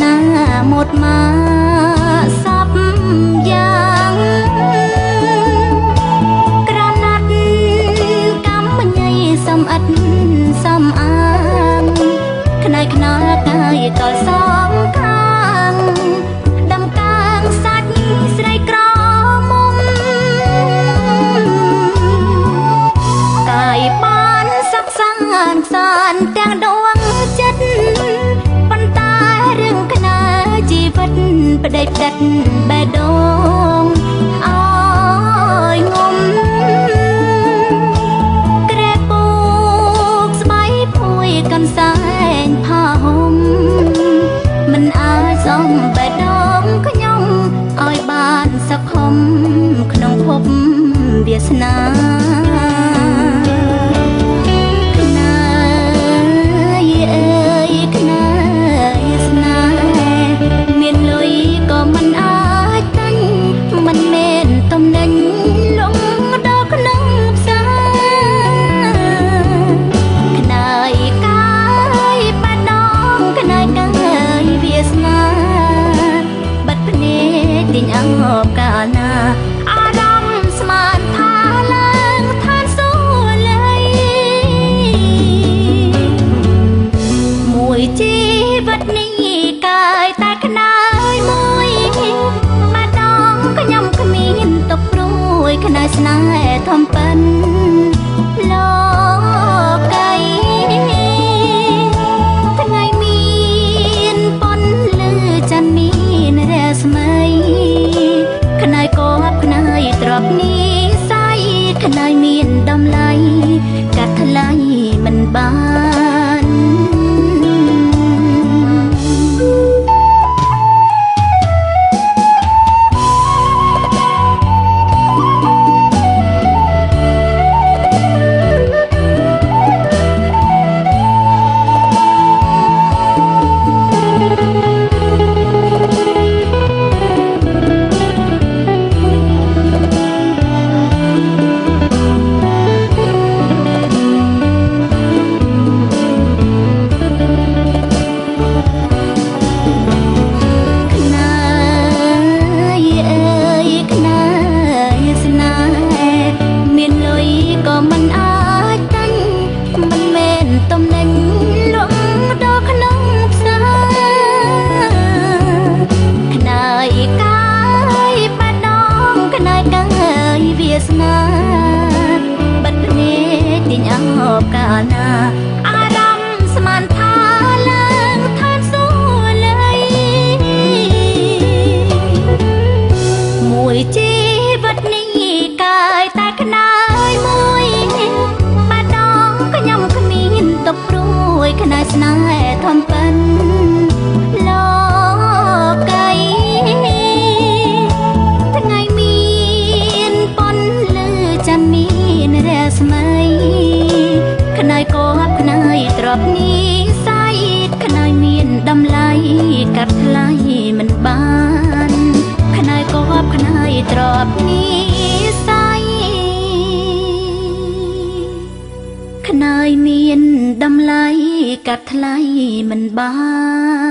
នាหมดมาសពយ៉ាងក្រណាត់កម្មញ័យសំអិតសំអាងខ្នើយខ្នល់កាយកលសងខាងដំកាងសាច់ស្រីក្រមុំកាយបានសັກសានខ្សានទាំងដួងចិត្តប៉ុន្តែរឿងខ្នើជីវិតប្តីផ្ដិតបេះដូងអើយងំក្រែពូកស្បៃភួយកន្សែងផាហុំមិនអាចសំបេះដូងខ្ញុំឲ្យបានសុខុមក្នុងភពវាសនាអារម្មណ៍ស្មានថាឡើងឋានសួគ៌មួយជីវិតនេះកាយតែខ្នើយមួយម្ដងខ្ញុំគ្មានទុកព្រួយខ្នើយស្នេហ៍ធំប៉ិនលោកីថ្ងៃមានប៉ុនលឺច័ន្ទមានរស្មីខ្នើយកបខ្នើយទ្របនេះស័យខ្នើយមានតម្លៃកាត់ថ្លៃមិនបានអារម្មណ៍ស្មានថាឡើងឋានសួគ៌មួយជីវិតនេះកាយតែខ្នើយមួយម្ដងខ្ញុំគ្មានទុកព្រួយខ្នើយស្នេហ៍ធំប៉ិនលោកីថ្ងៃមានប៉ុនលឺច័ន្ទមានរស្មីខ្នើយកបខ្នើយទ្របនេះស័យខ្នើយមានតម្លៃកាត់ថ្លៃមិនបានខ្នើយកបខ្នើយទ្របនេះស័យខ្នើយមានតម្លៃកាត់ថ្លៃមិនបា